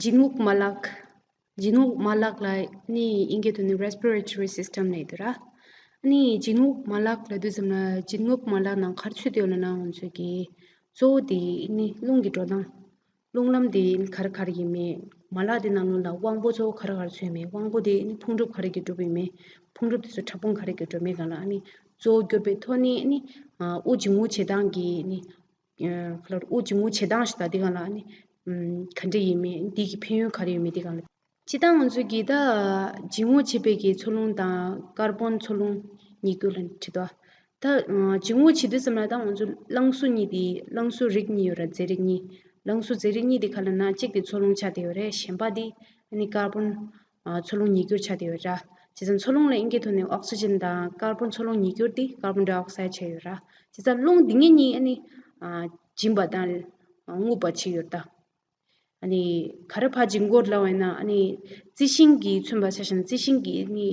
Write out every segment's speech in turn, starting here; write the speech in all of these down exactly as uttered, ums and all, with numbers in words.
འབྱིན་རྔུབ་མ་ལག་འབྱིན་རྔུབ་མ་ལག་ལ་ནི་དབྱིན་སྐད་དུ་ནི་respiratory system ལབ་འདུག་ར། ནི་འབྱིན་རྔུབ་མ་ལག་ལབ་དུས་ཙམ་ལ་འབྱིན་རྔུབ་མ་ལག་ནང་ག་རེ་ཚུད་དེ་ཡོད་ལབ་ན་ང་ཚོ་གི་གཙོ་བོ་དེ་ནི་རླུང་གི་འགྲོ་སྟངས། རླུང་ལམ་དེ་ནི་ག་རེ་ག་རེ་ཡིན་མིན། མ་ལག་དེ་ནང་ལོགས་ལ་དབང་པོ་གཙོ་བོ་ག་རེ་ག་རེ་ཚུད་མིན། དབང་པོ་དེ་ནི་ཕུང་གྲུབ་ག་རེ་གིས་གྲུབ་ཡིན་མིན། ཕུང་གྲུབ་དེ་ཚོ་ཕྲ་ཕུང་ག་རེ་གིས་གྲུབ་མིན་སྒང་ལ་ནི་གཙོ་བོ་གྱུར་པའི་ཐོག་ནས་ནི་དབུགས་འབྱིན་རྔུབ་བྱེད་སྟངས་ཀྱི་ནི། ག་ལ་དབུགས་འབྱིན་རྔུབ་བྱེད་སྟངས་ཤིག་དང་དེ་སྒང་ལ་ནི་ག་འདྲ་ཡིན་མིན། འདི་གི་ཕན་ཡོན་ག་རེ་ཡོད་མིན་དེ་སྒང་ལ། སྤྱིར་བཏང་ང་ཚོས་ཀྱིས་ད་འབྱིན་རྔུབ་བྱེད་པའི་གི་འཚོ་རླུང་དང་ཀར་བོན་འཚོ་རླུང་ཉིས་འགྱུར་ལ་བྲིས་དོ། ད་འབྱིན་རྔུབ་བྱེད་དུས་ཙམ་ལ་ད་ང་ཚོ་རླངས་གསོ་གཉིས་དེ་རླངས་གསོ་རིགས་གཉིས་ཡོད་ར། རྫས་རིགས་གཉིས། རླངས་གསོ་རྫས་རིགས་གཉིས་དེ་ག་ལ་ན་གཅིག་དེ་འཚོ་རླུང་ཆགས་བསྡད་ཡོད་རེད། གཞན་པ་དེ་ནི་ཀར་བོན་འཚོ་རླུང་ཉིས་འགྱུར་ཆགས་བསྡད་ཡོད་ར། བྱས་ཙང་འཚོ་རླུང་ལ་དབྱིན་སྐད་ཐོག་ནས་ཨོག་སི་ཇན་དང་ཀར་བོན་འཚོ་རླུང་ཉིས་འགྱུར་དེ་ཀར་བོན་ཌའི་ཨོག་སའིད་ཆགས་ཡོད་ར། བྱས་ཙང་རླུང་འདི་གཉིས་གཉིས་ནི་འབྱིན་པ་དང་རྔུབ་པ་བྱེད་ཡོད་ད། ཨ་ནི་ག་རེ་ཕར་འབྱིན་དགོས་ལབ་པ་ཡིན་ན། ཨ་ནི་རྩི་ཤིང་གི་མཚོན་པ་ཆ་བཞག་ན་རྩི་ཤིང་གི་ནི་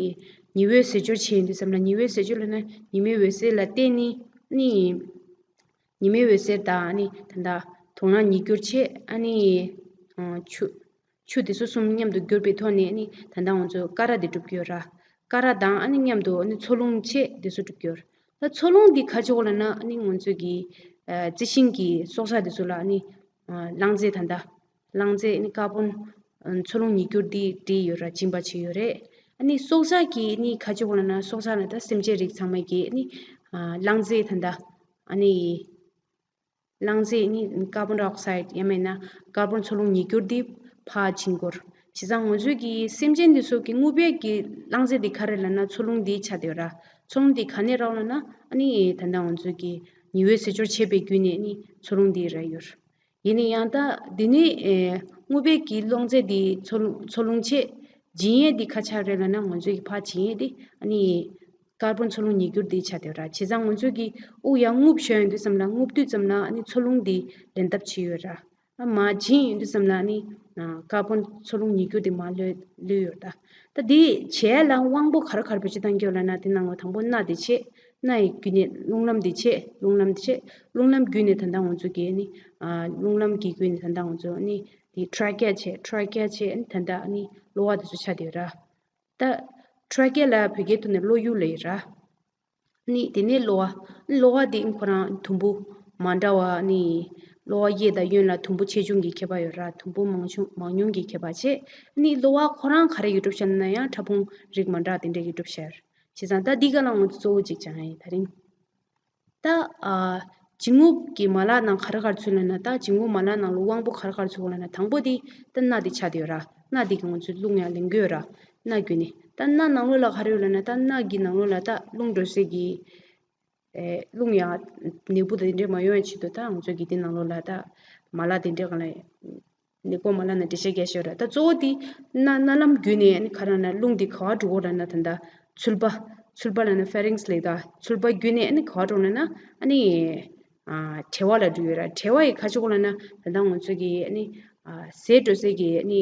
ཉི་འོད་ཟེར་སྦྱོར་བྱས་ཡོང་དུས་ཙམ་ལ། ཉི་འོད་ཟེར་སྦྱོར་ལབ་ན་ཉི་མའི་འོད་ཟེར་ལ་བརྟེན་ནས་ནི་ཉི་མའི་འོད་ཟེར་དང་ནི་ད་ལྟ་དུག་རླངས་ཉིས་འགྱུར་བྱས། ཨ་ནི་ཆུ་ཆུ་དེ་ཚོ་གསུམ་མཉམ་དུ་གྱུར་པའི་ཐོག་ནས་ནི་ད་ལྟ་ང་ཚོ་ཀ་ར་དེ་གྲུབ་ཀྱི་ཡོད་ར། ཀ་ར་དང་ཨ་ནི་མཉམ་དུ་ཨ་ནི་འཚོ་རླུང་བྱས་དེ་ཚོ་གྲུབ་ཀྱི་ཡོད་ར། ད་འཚོ་རླུང་འདི་ག་ཅིག་ལབ་ན་ཨ་ནི་ང་ཚོ་གི་རྩི་ཤིང་གི་སྲོག་ཆགས་དེ་ཚོ་ལ་ཨ་ནི་རླངས་རྫས་ད་ལྟ་རླངས་རྫས་ནི་ཀར་བོན་འཚོ་རླུང་ཉིས་འགྱུར་འདི་སྤྲད་ཡོད་ར། སྦྱིན་པ་བྱས་ཡོད་རེད། ཨ་ནི་སྲོག་ཆགས་ཀྱི་ནི་ག་ཅིག་ལབ་ན་སྲོག་ཆགས་ལ་ད་སེམས་ཅན་རིགས་ཚང་མ་གི་ནི་རླངས་རྫས་ད་ལྟ་ཨ་ནི་རླངས་རྫས་ནི་ཀར་བོན་ཌའི་ཨོག་སའིད་ཡང་མིན་ན་ཀར་བོན་འཚོ་རླུང་ཉིས་འགྱུར་འདི་ཕར་འབྱིན་དགོས། བྱས་ཙང་ང་ཚོས་ཀྱི་སེམས་ཅན་འདི་ཚོ་གི་རྔུབ་པའི་གི་རླངས་རྫས་འདི་ག་རེ་ལབ་ན་འཚོ་རླུང་འདི་ཆགས་བསྡད་ཡོད་ར། འཚོ་རླུང་འདི་ག་ནས་རག་ལབ་ན་ཨ་ནི་ད་ལྟ་ང་ཚོས་ཀྱི་ཉི་འོད་ཟེར་སྦྱོར་བྱས་པའི་བརྒྱུད་ནས་ནི་འཚོ་རླུང་འདི་རག་ཡོད། ཡིན་ན་ཡང་ད་འདི་ནི་ཨེ་རྔུབ་པའི་གི་རླངས་རྫས་འདི་འཚོ་རླུང་འཚོ་རླུང་བྱས། འབྱིན་ཡས་འདི་ག་ཆགས་རེད་ལབ་ན་ང་ཚོས་ཀྱི་ཕར་འབྱིན་ཡས་འདི་ཨ་ནི་ཀར་བོན་འཚོ་རླུང་ཉིས་འགྱུར་འདི་ཆགས་བསྡད་ཡོད་ར། བྱས་ཙང་ང་ཚོས་ཀྱི་དབུགས་ཡར་རྔུབ་ཤོར་ཡོང་དུས་ཙམ་ལ་རྔུབ་དུས་ཙམ་ལ་ཨ་ནི་འཚོ་རླུང་འདི་ལེན་ཐབས་བྱས་ཡོད་ར། ཨ་མར་འབྱིན་ཡོང་དུས་ཙམ་ལ་ཨ་ནི་ཀར་བོན་འཚོ་རླུང་ཉིས་འགྱུར་འདི་མར་ལུས་ལུས་ཡོད་ར། ད་འདི་བྱེད་ཡས་ལ་དབང་པོ་ག་རེ་ག་རེ་བེད་སྤྱོད་བཏང་གི་ཡོད་ལབ་ན་དེ་ནང་ལ་དང་པོ་སྣ་དེ་བྱས། སྣ་ཡི་བརྒྱུད་ནས་རླུང་ལམ་དེ་བྱས། རླུང་ལམ་དེ་བྱས། རླུང་ལམ་བརྒྱུད་ནས་ད་ལྟ་ང་ཚོ་གི་ཨ་ནི་རླུང་ལམ་གྱི་བརྒྱུད་ནས་ད་ལྟ་ང་ཚོ་ཨ་ནི་དེ་ཊྲ་ཀེ་ཡ་བྱས། ཊྲ་ཀེ་ཡ་བྱས་ཨ་ནི་ད་ལྟ་ཨ་ནི་གློ་བ་དེ་ཚོ་ཆགས་བསྡད་ཡོད་ར། ད་ཊྲ་ཀེ་ཡ་ལ་བོད་སྐད་ཐོག་ནས་གློ་ཡུ་ལབ་ཡོད་ར། ནི་དེ་ནས་གློ་བ། གློ་བ་དེ་ཁོ་རང་དུམ་བུ་མ་འདྲ་བ་ནི། གློ་བ་གཡས་དང་གཡོན་ལ་དུམ་བུ་ཆེ་ཆུང་གི་ཁྱད་པར་ཡོད་ར། དུམ་བུ་མང་ཆུང་མང་ཉུང་གི་ཁྱད་པར་བྱས། ནི་གློ་བ་ཁོ་རང་ག་རེ་གིས་གྲུབ་ཤག་ལབ་ན་ཡང་ཕྲ་ཕུང་རིགས་མ་འདྲ་དེ་འདྲས་ཀྱིས་གྲུབ་ཤག་བྱས་ཙང་ད་འདི་ག་ལ་ང་ཚོ་གཙོ་བོ་གཅིག་སྦྱང་ཡ་ཡིན་ད་རིང་། ད་ཨ་འབྱིན་རྔུབ་ཀྱི་མ་ལག་ནང་ག་རེ་ག་རེ་ཚུད་ལབ་ན། ད་འབྱིན་རྔུབ་མ་ལག་ནང་ལ་དབང་པོ་ག་རེ་ག་རེ་ཚུད་ལབ་ན། དང་པོ་དེ་ད་སྣ་དེ་ཆགས་བསྡད་ཡོད་ར། སྣ་དེ་གིས་ང་ཚོས་རླུང་ཡང་ལེན་གྱི་ཡོད་ར། སྣ་བརྒྱུད་ནས། ད་སྣ་ནང་ལོགས་ལ་ག་རེ་ཡོད་ལབ་ན། ད་སྣ་གི་ནང་ལོགས་ལ་ད་རླུང་འགྲོ་སའི་གི་ཨེ་རླུང་ཡང་ནད་འབུ་དང་དེ་འདྲས་མ་ཡོང་བའི་ཆེད་དུ་ད་ང་ཚོས་ཀྱི་དེ་ནང་ལོགས་ལ་ད་མ་ལག་དེ་འདྲས་གང་ལ་ནད་འགོག་མ་ལག་ནང་འགྲེལ་བཤད་རྒྱག་ཤོར་ར། ད་གཙོ་བོ་དེ་སྣ་སྣ་ལམ་བརྒྱུད་ནས་ཨ་ནི་ག་རེ་ན་རླུང་དེ་ག་པར་འགྲོ་གི་ཡོད་ལབ་ན། ད་ལྟ་ཚུལ་པ། ཚུལ་པ་ལབ་ན་ཕེ་རིང་སི་ལབ་ད། ཚུལ་པ་བརྒྱུད་ནས་ཨ་ནི་ག་པར་འགྲོ་ལབ་ན་ཨ་ནི་ཨ་གྲེ་བ་ལ་འགྲོ་ཡོད་ར། གྲེ་བ་ཡི་ག་ཅིག་གོ་ལབ་ན་ད་ལྟ་ང་ཚོ་གི་ཨ་ནི་ཨ་ཟས་འགྲོ་སའི་གི་ཨ་ནི་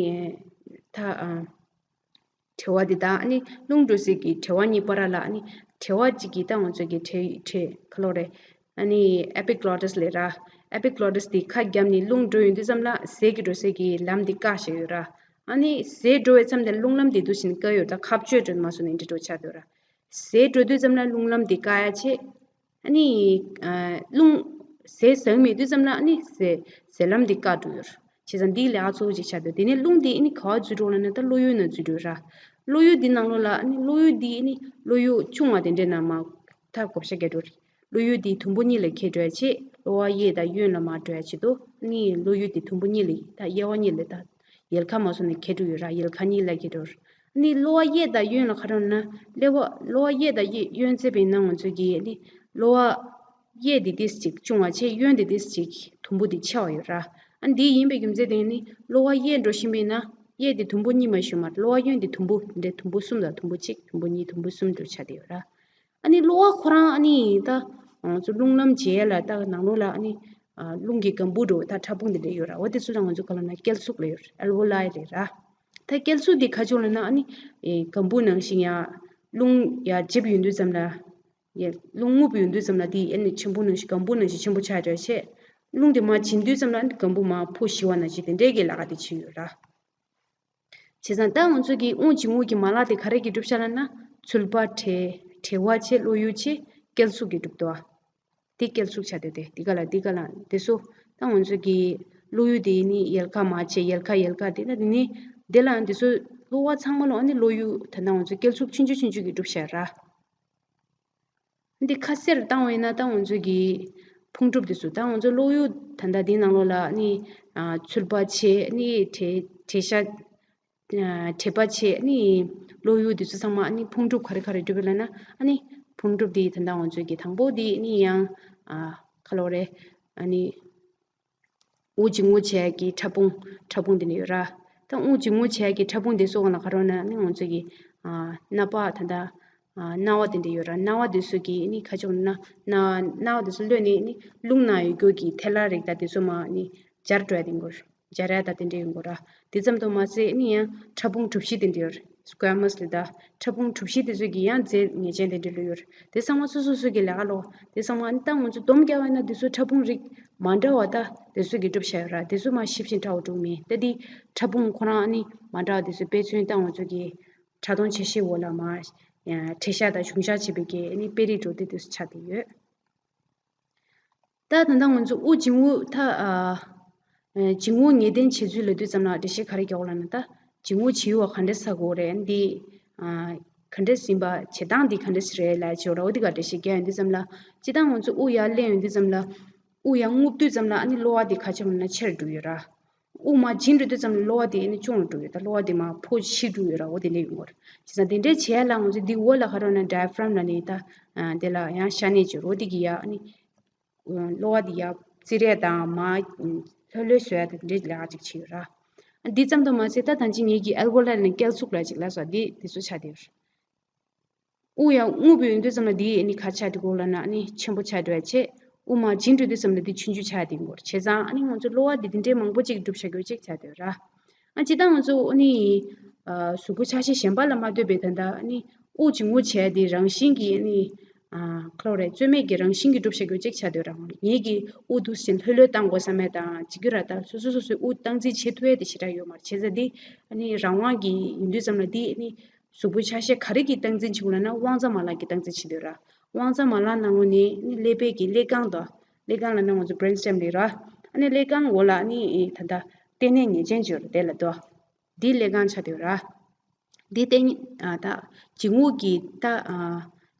ད་ཨ་གྲེ་བ་དེ་དང་ཨ་ནི་རླུང་འགྲོ་སའི་གི་གྲེ་བ་གཉིས་བར་ལ་ཨ་ནི་གྲེ་བ་གཅིག་གི་ད་ང་ཚོ་གི་གྲེ་གྲེ་ག་ལབ་རེད། ཨ་ནི་ཨེ་པི་གློ་ཊིས་ལབ་ར། ཨེ་པི་གློ་ཊིས་དེ་ཁ་བརྒྱབ་ནས་རླུང་འགྲོ་ཡོང་དུས་ཙམ་ལ་ཟས་ཀྱི་འགྲོ་སའི་གི་ལམ་དེ་བཀག་བཞག་ཡོད་ར། ཨ་ནི་ཟས་འགྲོ་བའི་མཚམས་དེར་རླུང་ལམ་དེ་འདུག་བྱས་ནས་བཀག་ཡོད་ར། ཁ་གཅོད་འགྲོ་མ་སོང་ནས་འདྲེ་འགྲོ་ཆགས་ཡོད་ར། ཟས་འགྲོ་དུས་ཙམ་ལ་རླུང་ལམ་དེ་བཀག་ཡ་བྱས། ཨ་ནི་ཨ་རླུང་ཟས་ཟ་གི་མེད་དུས་ཙམ་ལ་ཨ་ནི་ཟས་ཟས་ལམ་དེ་བཀག་འགྲོ་ཡོད་ར། བྱས་ཙང་འདིའི་ལས་ཀ་གཙོ་བོ་ཅིག་ཆགས་འདུག་དེ་ནས་རླུང་དེ་ཨ་ནི་ག་པར་འཛུལ་འགྲོ་ལབ་ན་ད་གློ་ཡུ་ནང་འཛུལ་འགྲོ་ར། གློ་ཡུ་འདི་ནང་ལོགས་ལ་ཨ་ནི་གློ་ཡུ་འདི་ཨ་ནི་གློ་ཡུ་ཆུང་བ་དེ་འདྲས་ནང་མར་ད་བགོ་བཤའ་རྒྱག་འགྲོ་རེད། གློ་ཡུ་འདི་དུམ་བུ་གཉིས་ལ་གས་འགྲོ་ཡ་ཆེད། གློ་བ་གཡས་དང་གཡོན་ལ་མར་འགྲོ་ཡ་ཆེད་དུ་ཨ་ནི་གློ་ཡུ་འདི་དུམ་བུ་གཉིས་ལ་ད་དབྱེ་བ་གཉིས་ལ་ད་ཡལ་ག་མ་སོང་ནས་གས་འགྲོ་ཡོད་ར། ཡལ་ག་གཉིས་ལ་གས་འགྲོ་ར། ཨ་ནི་གློ་བ་གཡས་དང་གཡོན་ལ་ག་རེ་ལབ་ན། གློ་བ་གློ་བ་གཡས་དང་གཡས་གཡོན་བརྩིས་པ་ཡིན་ན་ང་ཚོ་གི་ཨ་ནི་གློ་བ་གཡས་འདི་ཏོག་ཙམ་ཅིག་ཆུང་བ་བྱས། གཡོན་འདི་ཏོག་ཙམ་ཅིག་དུམ་བུ་འདི་ཆེ་བ་ཡོད་ར། ཨ་འདི་ཡིན་པའི་རྒྱུ་མཚན་དེ་ནི་གློ་བ་གཡས་འགྲོ་བཞིན་པ་ཡིན་ན་གཡས་འདི་དུམ་བུ་གཉིས་མ་ཞུ་མ། གློ་བ་གཡོན་འདི་དུམ་བུ་འདི་འདྲ་དུམ་བུ་གསུམ་དང་དུམ་བུ་གཅིག་དུམ་བུ་གཉིས་དུམ་བུ་གསུམ་འདྲ་ཆགས་བསྡད་ཡོད་ར། ཨ་ནི་གློ་བ་ཁོ་རང་ཨ་ནི་ད་ང་ཚོ་རླུང་ལམ་འབྱེད་ཡ་ལ་ད་ནང་ལོགས་ལ་ཨ་ནི་ཨ་རླུང་གི་སྒམ་པོ་འདྲ་བོ་ད་ཕྲ་ཕུང་དེ་འདྲ་ཡོད་ར། འོ་དེ་ཚོ་ལ་ང་ཚོ་ག་ལབ་ན་སྐྱེལ་ཚུགས་ལབ་ཡོད་ར། ཨལ་ཝོ་ལའི་ལབ་ར། ད་སྐྱེལ་ཚུགས་འདི་ག་ཅིག་ལབ་ན་ཨ་ནི་ཨེ་སྒམ་པོ་ནང་བཞིན་ཡ་རླུང་ཡ་འཇིབ་ཡོང་དུས་ཙམ་ལ། ཡ་རླུང་རྔུབ་ཡོང་དུས་ཙམ་ལ་དེ་ཨ་ནི་ཆེན་པོ་ནང་བཞིན་སྒམ་པོ་ནང་བཞིན་ཆེན་པོ་ཆགས་འགྲོ་བྱས། རླུང་དེ་མར་འབྱིན་དུས་ཙམ་ལ་ཨ་ནི་སྒམ་པོ་མར་འཕུར་ཞི་བ་ནང་བཞིན་དེ་འདྲའི་གི་ལས་ཀ་དེ་བྱེད་ཡོད་ར། བྱས་ཙང་ད་ང་ཚོ་གི་དབུགས་འབྱིན་རྔུབ་ཀྱི་མ་ལག་དེ་ག་རེ་གིས་གྲུབ་བཞག་ལབ་ན། ཚུལ་པ་བྲེ་བྲེ་བ་བྱས། གློ་ཡུ་བྱས། སྐེ་ཚུགས་ཀྱིས་གྲུབ་འདུག་བ། དེ་སྐེ་ཚུགས་ཆགས་བསྡད་དེ་འདི་ག་ལ་འདི་ག་ལ་འདི་ཚོ་ད་ང་ཚོ་གི་གློ་ཡུ་དེ་ནི་ཡལ་ག་མ་བྱས། ཡལ་ག་ཡལ་ག་དེ་ད་དེ་ནི་དེ་ལ་འདི་ཚོ་གློ་བ་ཚང་མ་ལ་ཨ་ནི་གློ་ཡུ་ད་ད་ང་ཚོ་སྐེ་ཚུགས་ཆུང་ཆུང་ཆུང་ཆུང་གིས་གྲུབ་བཞག་ར། འདི་ཁ་གསལ་བཏང་བ་ཡིན་ན་ད་ང་ཚོ་གི་ཕུང་གྲུབ་དེ་ཚོ་ད་ང་ཚོ་གློ་ཡུ་ད་ད་འདི་ནང་ལོགས་ལ་ནི་ཚུལ་པ་བྱས། ནི་བྲེ་བྲེ་ཤ་བྲེ་བ་བྱས། ནི་གློ་ཡུ་དེ་ཚོ་ཚང་མ་ནི་ཕུང་གྲུབ་ག་རེ་ག་རེ་གྲུབ་ཡོད་ལབ་ན། ཨ་ནི་ཕུང་གྲུབ་དེ་ད་ད་ང་ཚོ་གི་དང་པོ་དེ་ནི་ཡང་ཁ་ལོ་རེ་ཨ་ནི། དབུགས་འབྱིན་རྔུབ་བྱེད་ཡག་གི་ཕྲ་ཕུང་། ཕྲ་ཕུང་དེ་འདྲ་ཡོད་ར། ད་དབུགས་འབྱིན་རྔུབ་བྱེད་ཡག་གི་ཕྲ་ཕུང་དེ་ཚོ་གང་ལ་ག་རེ་ཡོད་ན་ནི་ང་ཚོ་གི་ཨ་རྣ་པ་ད་ད་ཨ་རྣ་བ་དེ་འདྲ་ཡོད་ར། རྣ་བ་དེ་ཚོ་གི་ནི་ཁ་ཕྱོགས་ན་རྣ་རྣ་བ་དེ་ཚོ་གློད་ནས་ནི་རླུང་ནང་ཡོད་རྒྱུ་གི་ཐལ་བ་རིགས་ད་དེ་ཚོ་མར་ནི་འབྱར་འགྲོ་ཡ་དེ་འགོར། འབྱར་ཡ་ད་དེ་འདྲ་ཡོད་འགོར་ར། དེ་ཙམ་དུ་མ་ཟད་ནི་ཡང་ཕྲ་ཕུང་གྲུ་བཞི་དེ་འདྲ་ཡོད་ར། སྐུ་ཝེ་མོས་ལབ་ད་ཕྲ་ཕུང་གྲུ་བཞི་དེ་ཚོ་གི་ཡང་རྫས་ངེས་ཅན་དེ་འདྲ་ལོས་ཡོད་རེད། དེ་ཚང་མ་སོ་སོ་སོ་གི་ལས་ཀ་ལོ། དེ་ཚང་མ་ཨ་ནི་ད་ང་ཚོ་སྡོམ་རྒྱག་པ་ཡིན་ན་དེ་ཚོ་ཕྲ་ཕུང་རིགས་མ་འདྲ་བ་ད་དེ་ཚོ་གི་གྲུབ་བཞག་ཡོད་ར། དེ་ཚོ་མར་ཞིབ་ཅིང་ཕྲ་བ་འགྲོ་གི་མེད། ད་དེ་ཕྲ་ཕུང་ཁོ་རང་ཨ་ནི་མ་འདྲ་བ་དེ་ཚོ་དཔེ་མཚོན་ད་ང་ཚོ་གི་ཕྲ་མཐོང་ཆ་ཤས་འོག་ལ་མར་ཡ་འཕྲད་བཞག་དང་བྱུང་བཞག་བྱེད་པའི་གི་ཨ་ནི་དཔེ་རིས་འགྲོ་དེ་དེ་ཚོ་ཆགས་བསྡད་ཡོད། ད་ད་ལྟ་ང་ཚོ་དབུགས་འབྱིན་རྔུབ་ད་ཨ་འབྱིན་རྔུབ་ངེས་གཏན་བྱེད་ཚུལ་ལབ་དུས་ཙམ་ལ་འགྲེལ་བཤད་ག་རེ་རྒྱག་དགོས་ལབ་ན། ད་འབྱིན་རྔུབ་བྱེད་ཡུལ་བ་ག་འདྲ་ས་དགོས་རེད། འདི་ཨ་ག་འདྲ་ཟིན་པ་བྱེད་སྟངས་འདི་ག་འདྲ་ཞིག་རེད་ལབ་བྱས་ར། འོ་འདི་ག་འགྲེལ་བཤད་རྒྱག་ཡོང་དུས་ཙམ་ལ། སྤྱིར་བཏང་ང་ཚོ་དབུགས་ཡར་ལེན་ཡོང་དུས་ཙམ་ལ་དབུགས་ཡར་རྔུབ་དུས་ཙམ་ལ་ཨ་ནི་གློ་བ་འདི་ག་ཆེ་བ་ན་ཆེར་འགྲོ་ཡོད་ར། དབུགས་མར་འབྱིན་འགྲོ་དུས་ཙམ་ལ་གློ་བ་འདི་ཨ་ནི་ཆུང་རུ་འགྲོ་ཡོད། ད་གློ་བ་འདི་མར་ཕོ་ཆེ་འགྲོ་ཡོད་ར། འོ་འདི་འདྲ་ཡོང་གི་རེད། བྱས་ཙང་འདི་འདྲ་བྱེད་ཡ་ལ་ང་ཚོ་འདི་འོག་ལ་ག་རེ་ཡོད་ན་ཌའི་ཕ་རམ་ལབ་ནས་ད་ཨ་དེ་ལ་ཡང་ཤ་གནད་ཅིག་ཡོད་ར། འོ་འདི་གི་ཡ་ཨ་ནི། གློ་བ་འདི་ཡར་བཙིར་ཡས་དང་མར་ལྷོད་ལྷོད་བཟོ་ཡས་དེ་འདྲའི་ལས་ཀ་ཅིག་བྱས་ཡོད་ར། འདི་ཙམ་དུ་མ་ཟད་ད་ད་ཅི་ངེད་ཀྱིས་ཨེལ་བོ་ལ་ནི་སྐེ་ཚུགས་ལ་ཅིག་ལབ་སོང་། འདི་འདི་ཚོ་ཆགས་བསྡད་ཡོད་ར། དབུགས་ཡར་རྔུབ་ཡོང་དུས་ཙམ་ལ་འདི་ནི་ག་ཆགས་བསྡད་ཡོད་ལབ་ན་ནི་ཆེན་པོ་ཆགས་འགྲོ་ཡ་བྱས། དབུགས་མར་འབྱིན་འགྲོ་དུས་ཙམ་ལ་འདི་ཆུང་ཆུང་ཆགས་བསྡད་ཡོད་ར། བྱས་ཙང་ཨ་ནི་ང་ཚོ་གློ་བ་འདི་འདི་འདྲའི་མང་པོ་ཅིག་གྲུབ་བཞག་རྒྱུ་ཅིག་ཆགས་བསྡད་ཡོད་ར། ཨ་སྤྱིར་བཏང་ང་ཚོ་ཨ་ནི་ཨ་གཟུགས་པོ་ཆ་ཤས་གཞན་པ་ལ་མ་ལྟོས་པའི་ད་ལྟ་ཨ་ནི་དབུགས་འབྱིན་རྔུབ་བྱས་ཏེ་རང་བཞིན་གྱིས་ཨ་ནི་ཨ་ཁ་ལོ་རེད། རྩོལ་མེད་ཀྱི་རང་བཞིན་གྱིས་གྲུབ་བཞག་རྒྱུ་གཅིག་ཆགས་བསྡད་ཡོད་ར། ངེད་ཀྱིས་དབུགས་འདུག་སེ་ལྷོད་ལྷོད་བཏང་དགོས་བསམ་ཡས་དང་བྱེད་རྒྱུ་ར། ད་སོ་སོ་སོ་སོའི་དབུགས་སྟངས་འཛིན་བྱེད་ཐུབ་ཡས་དེ་ཞེ་དྲག་ཡོད་མ་རེད། བྱས་ཙང་འདི་ཨ་ནི་རང་དབང་གི་ཡིན་དུས་ཙམ་ལ་འདི་ཨ་ནི་གཟུགས་པོའི་ཆ་ཤས་ག་རེ་གིས་སྟངས་འཛིན་བྱེད་དགོས་ལབ་ན་དབང་རྩ་མ་ལག་གིས་སྟངས་འཛིན་བྱེད་འདོད་ར། དབང་རྩ་མ་ལག་ནང་ལོགས་ནས་ཨ་ནི་ཀླད་པའི་གི་ཀླད་ཁང་དང་། ཀླད་ཁང་ལབ་ན་ང་ཚོ་བྷི་རེན་སི་ཊེམ་རེད་ར། ཨ་ནི་ཀླད་ཁང་འོག་ལ་ཨ་ནི་ད་ལྟ་ལྟེ་གནས་ངེས་ཅན་ཅིག་ཡོད་རེད། དེ་ལ་ལྟོས། འདི་ཀླད་ཁང་ཆགས་བསྡད་ཡོད་ར། འདི་ལྟེ་གནས་ཨ་ད་འབྱིན་རྔུབ་ཀྱི་ད་ཨ་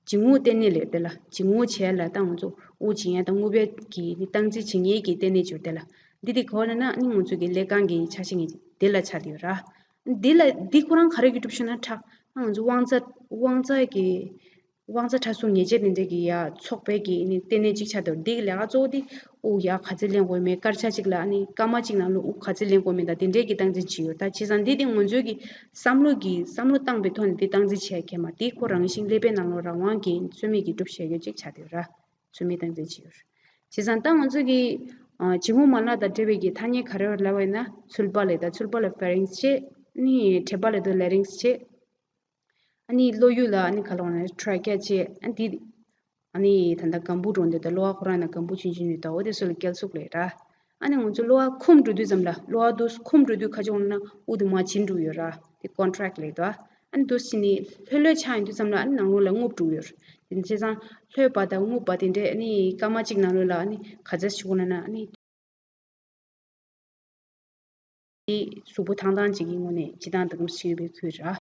འབྱིན་རྔུབ་ལྟེ་གནས་ལབ་དེ་ལ། འབྱིན་རྔུབ་བྱས་ལ་ད་ང་ཚོ་དབུགས་འབྱིན་ཡས་དང་རྔུབ་ཡས་ཀྱི་ནི་སྟངས་འཛིན་བྱེད་མཁན་གྱི་ལྟེ་གནས་ཅིག་ཡོད་རེད། དེ་ལ་འདི་དེ་ག་པར་ལབ་ན་ནི་ང་ཚོ་གི་ཀླད་ཁང་གི་ཆ་ཤས་ངེས་དེ་ལ་ཆགས་བསྡད་ཡོད་ར། འདི་ལ་འདི་ཁོ་རང་ག་རེ་གིས་གྲུབ་བཞག་ན་ཁྲག་ང་ཚོ་དབང་རྩ་དབང་རྩ་གི་དབང་རྩ་ཕྲ་གཟུགས་ངེས་ཅན་དེ་འདྲ་གི་ཡ་ཚོགས་པའི་གི་ནི་ལྟེ་གནས་གཅིག་ཆགས་འདུག་འདི་གི་ལས་ཀ་གཙོ་བོ་དེ་དབུགས་ཡར་ག་ཚོད་ལེན་དགོས་མེད། སྐར་ཆ་གཅིག་ལ་ནི་སྐར་མ་གཅིག་ནང་ལ་དབུགས་ག་ཚོད་ལེན་དགོས་མེད་དང་དེ་འདྲའི་གི་སྟངས་འཛིན་བྱེད་ཡོད། ད་བྱས་ཙང་འདི་དེ་ང་ཚོའི་གི་བསམ་བློ་གི་བསམ་བློ་བཏང་པའི་ཐོག་ནས་འདི་སྟངས་འཛིན་བྱེད་ཡ་གལ་མ་རེད། ཁོ་རང་བཞིན་ཀླད་པའི་ནང་ལ་རང་དབང་གི་རྩོལ་མེད་ཀྱི་སྒྲུབ་བྱེད་ཡོད་ཅིག་ཆགས་བསྡད་ཡོད་ར། རྩོལ་མེད་སྟངས་འཛིན་བྱེད་ཡོད། བྱས་ཙང་ད་ང་ཚོའི་གི་ཨ་འབྱིན་རྔུབ་མ་ལག་དང་འབྲེལ་བའི་གི་ཐ་སྙད་ག་རེ་ལབ་པ་ཡིན་ན་ཚུལ་པ་ལབ། ད་ཚུལ་པ་ལ་ཕེ་རིང་སི་བྱས། ནི་བྲེ་བ་ལབ་ད་ལེ་རིང་སི་བྱས། ཨ་ནི་གློ་ཡུ་ལ་ཨ་ནི་ག་ལབ་ན་ཊྲ་ཀེ་ཡ་བྱས། ཨ་འདི་ཨ་ནི་ད་ལྟ་སྒམ་པོ་འགྲོ་འདི་ད་གློ་བ་ཁོ་རང་ན་སྒམ་པོ་ཆུང་ཆུང་ཡོད་ད། འོ་དེ་ཚོ་ལ་སྐེ་ཚུགས་ལབ་ར། ཨ་ནི་ང་ཚོ་གློ་བ་འཁུམ་འགྲོ་དུས་ཙམ་ལ་གློ་བ་དུ་འཁུམ་འགྲོ་དུས་ཁ་ཕྱོགས་ན་དབུགས་དེ་མར་འབྱིན་འགྲོ་ཡོད་ར། དེ་ཀོན་ཊེག་ལབ་ད། ཨ་ནི་དུ་ཕྱིན་ནི་ལྷོད་ལྷོད་ཆགས་ཡོང་དུས་ཙམ་ལ་ཨ་ནི་ནང་ལོགས་ལ་རྔུབ་འགྲོ་ཡོད་ར། དེ་བྱས་ཙང་ལྷོད་པ་དང་རྔུབ་པ་དེ་འདྲས་ཨ་ནི་སྐར་མ་གཅིག་ནང་ལོགས་ལ་ཨ་ནི་ག་ཚོད་ཞུ་དགོས་ན་ཨ་ནི། དེ་གཟུགས་པོ་ཐང་ཐང་ཅིག་གི་ངོས་ནས་སྤྱིར་བཏང་འདི་གམ་ཞུས་པའི་ཁུལ་ར།